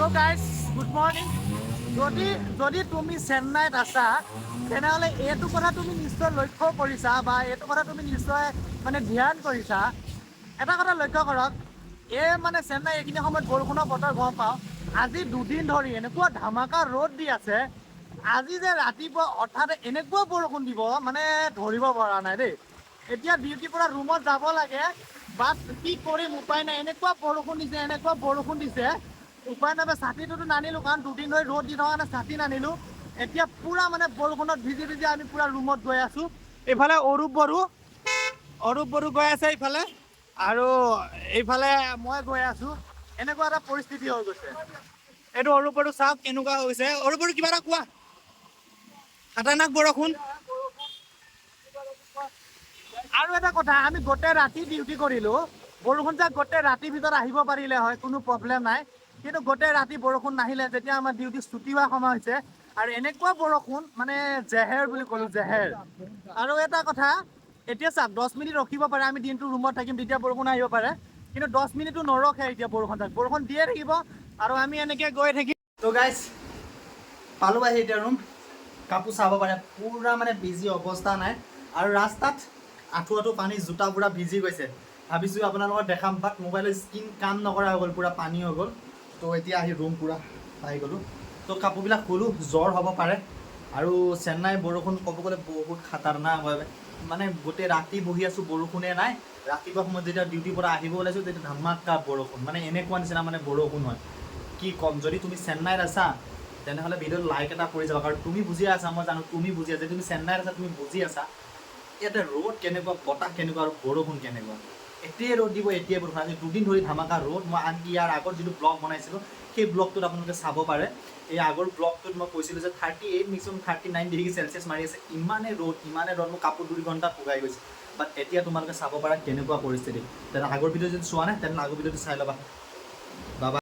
Hello guys, good morning. যদি তুমি চেন্নাইত আছা, তেনেহ'লে এইটো কথা তুমি নিশ্চয় লক্ষ্য কৰিছা বা এইটো কথা তুমি নিশ্চয় মানে ধ্যান কৰিছা। এটা কথা লক্ষ্য কৰক, এই মানে চেন্নাই এইখিনি সময়ত বৰষুণৰ বতৰ গম পাওঁ। আজি দুদিন ধৰি এনেকুৱা ধামাকা ৰ'দ দি আছে। আজি যে ৰাতিপুৱা হঠাৎ এনেকুৱা বৰষুণ দিব, মানে ধৰিব পৰা নাই দেই। এতিয়া ডিউটিৰ পৰা ৰুমত যাব লাগে, বাট কি কৰিম, উপায় নাই। এনেকুৱা বৰষুণ দিছে, এনেকুৱা বৰষুণ দিছে, উপায় নাপায়। ছাতিটোতো নানিলো, কাৰণ দুদিন ধৰি ৰ'দ দি থকা কাৰণে ছাতি নানিলো। এতিয়া পুৰা মানে বৰষুণত ভিজি ভিজি আমি পুৰা ৰুমত গৈ আছো। এইফালে অৰূপ বড়ো, অৰূপ বড়ো গৈ আছে এইফালে আৰু এইফালে মই গৈ আছো। এনেকুৱা এটা পৰিস্থিতি হৈ গৈছে। এইটো অৰূপ বড়ো, চাওক কেনেকুৱা হৈছে। অৰূপ বড়ো, কিবা এটা কোৱা। খাতাৰনাক বৰষুণ। আৰু এটা কথা, আমি গোটেই ৰাতি ডিউটি কৰিলো। বৰষুণ যাক গোটেই ৰাতিৰ ভিতৰত আহিব পাৰিলে হয়, কোনো প্ৰব্লেম নাই। কিন্তু গোটেই ৰাতি বৰষুণ নাহিলে। যেতিয়া আমাৰ ডিউটি ছুটি হোৱা সময় হৈছে আৰু এনেকুৱা বৰষুণ, মানে জেহেৰ বুলি ক'লো, জেহেৰ। আৰু এটা কথা, এতিয়া চাওক, 10 মিনিট ৰখিব পাৰে, আমি দিনটো ৰুমত থাকিম, তেতিয়া বৰষুণ আহিব পাৰে। কিন্তু 10 মিনিটো নৰখে। এতিয়া বৰষুণ যাক বৰষুণ দিয়ে থাকিব আৰু আমি এনেকৈ গৈ থাকিম। ত' গাইজ, পালোঁ আহি এতিয়া ৰুম। কাপোৰ চাব পাৰে, পূৰা মানে ভিজি অৱস্থা নাই আৰু ৰাস্তাত আঁঠু আঁঠু পানী, জোতা পূৰা ভিজি গৈছে। ভাবিছোঁ আপোনালোকক দেখাম, বাট মোবাইলৰ স্ক্ৰীণ কাম নকৰা হৈ গ'ল, পূৰা পানী হৈ গ'ল। তো এতিয়া আহি ৰুম পূৰা পাই গ'লোঁ। তো কাপোৰবিলাক খুলোঁ, জ্বৰ হ'ব পাৰে। আৰু চেন্নাই বৰষুণ ক'ব গ'লে বহুত খাতাৰনাক হয়। মানে গোটেই ৰাতি বহি আছোঁ, বৰষুণে নাই। ৰাতিপুৱা সময়ত যেতিয়া ডিউটিৰ পৰা আহিব ওলাইছোঁ, তেতিয়া ধামাকা বৰষুণ। মানে এনেকুৱা নিচিনা মানে বৰষুণ হয়, কি ক'ম। যদি তুমি চেন্নাইত আছা, তেনেহ'লে ভিডিঅ'ত লাইক এটা কৰি যাবা, কাৰণ তুমি বুজি আছা, মই জানো তুমি বুজি আছা। তুমি চেন্নাইত আছা, তুমি বুজি আছা ইয়াতে ৰ'দ কেনেকুৱা, বতাহ কেনেকুৱা আৰু বৰষুণ কেনেকুৱা। এতিয়াই ৰ'দ দিব, এতিয়াই বৰষুণ। আজি দুদিন ধৰি ধামাকা ৰ'দ। মই আনকি ইয়াৰ আগত যিটো ব্লগ বনাইছিলোঁ, সেই ব্লগটোত আপোনালোকে চাব পাৰে। এই আগৰ ব্লগটোত মই কৈছিলোঁ যে 38, maximum 39 degree Celsius মাৰি আছে। ইমানেই ৰ'দ, ইমানেই ৰ'দ, মোৰ কাপোৰ 2 ঘণ্টাত শুকাই গৈছে। বাট এতিয়া তোমালোকে চাব পাৰা কেনেকুৱা পৰিস্থিতি। তেনে আগৰ ভিডিঅ' যদি চোৱা নাই, তেনেহ'লে আগৰ ভিডিঅ'টো চাই ল'বা। বাবা।